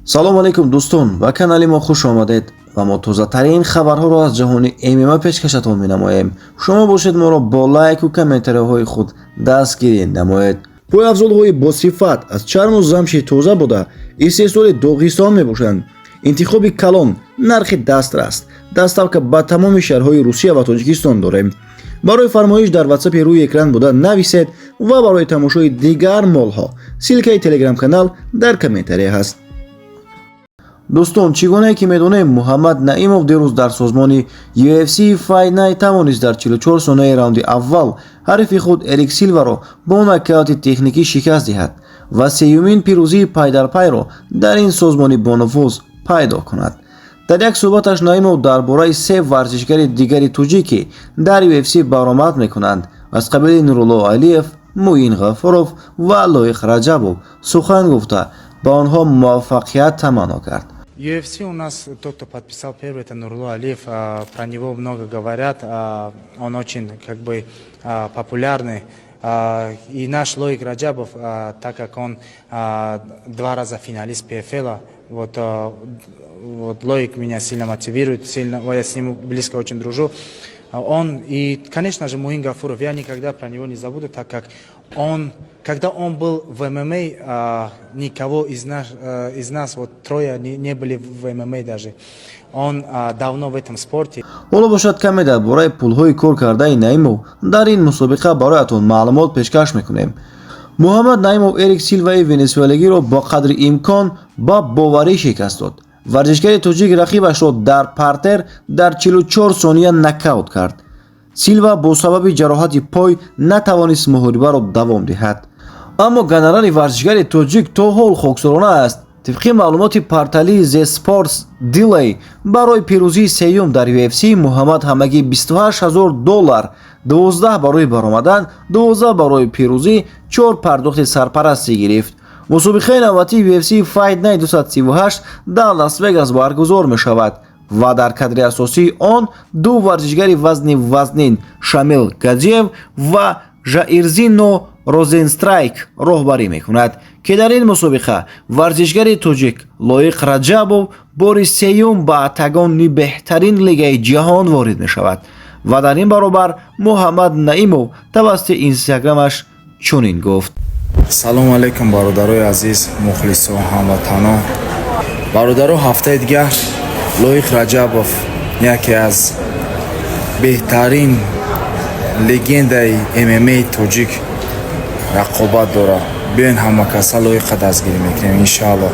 Салом алейкум, дӯстон, ба канали мо хуш омадед ва мо тозатарин хабарҳоро аз ҷаҳони ММА пешкашатон менамоем. Шумо бошед, моро бо лайку комментариҳои худ дастгирӣ намоед. Пойафзолҳои босифат аз чарму замши тоза буда, истеҳсоли Доғистон мебошанд. Интихоби калон, нархи дастрас, доставка ба тамоми шаҳрҳои Русия ва Тоҷикистон дорем. Барои фармоиш дар ватсапи рӯи экран буда нависед ва барои тамошои дигар молҳо ссылкаи телеграм-канал дар комментария ҳаст. Дӯстон, чӣ гунае ки медонем, Муҳаммад Наимов дирӯз дар созмони UFC Fight Night тавонист дар 44 сонияи раунди аввал ҳарифи худ Эрик Силваро бо нокаути техникӣ шикаст диҳад ва сеюмин пирӯзии пайдарпайро дар ин созмони бонуфуз пайдо кунад. Дар як суҳбаташ Наимов дар бораи се варзишгари дигари тоҷик, ки дар UFC баромад мекунанд, аз қабили Нурулло Алиев, Муин Ғафуров ва Лоиқ Раҷабов сухан гуфта, ба онҳо муваффақият таманно кард. UFC у нас тот, кто подписал первый, это Нурулло Алиев. Про него много говорят. Он очень как бы популярный. И наш Лоик Раджабов, так как он два раза финалист PFL, вот Лоик меня сильно мотивирует, сильно, я с ним близко очень дружу. Он и, конечно же, Муин Гафуров, я никогда про него не забуду, так как он, когда он был в ММА, никого из нас вот трое, не были в ММА даже. Он давно в этом спорте. Ҳоло бошад, каме дар бораи пулҳои кор кардаи Наимов дар ин мусобиқа бароятон маълумот пешкаш мекунем. Муҳаммад Наимов Эрик Силваи венесуэлагиро бо қадри имкон ба боварӣ шикаст дод. Варзишгари тоҷик рақибашро дар партер дар 44 сония нокаут кард. Силва бо сабаби ҷароҳати пой натавонист муҳорибаро давом диҳад, аммо гонорари варзишгари тоҷик то ҳол хоксорона аст. Тибқи маълумоти портали The Sports Daily, барои пирӯзии сеюм дар UFC Муҳаммад ҳамагӣ 28 ҳазор доллар, 12 барои баромадан, 12 барои пирӯзӣ, 4 пардохти сарпарастӣ гирифт. Мусобиқаи навбатии UFC Fight Night 238 дар Лас-Вегас баргузор мешавад ва дар кадри асосии он ду варзишгари вазни вазнин Шамил Газиев ва Жаирзино Розенстрайк роҳбарӣ мекунад, ки дар ин мусобиқа варзишгари тоҷик Лоиқ Раҷабов бори сеюм ба октагони беҳтарин лигаи ҷаҳон ворид мешавад. Ва дар ин баробар Муҳаммад Наимов тавассути инстаграмаш чунин гуфт: Салому алейкум, бародарои азиз, мухлисо, ҳамватано, бародаро. Ҳафтаи дигар Лоиқ Раҷабов, яке аз беҳтарин легендаи ММА тоҷик, рақобат дорад. Биёен, ҳамакаса Лоиқа дастгирӣ мекунем, иншаалло.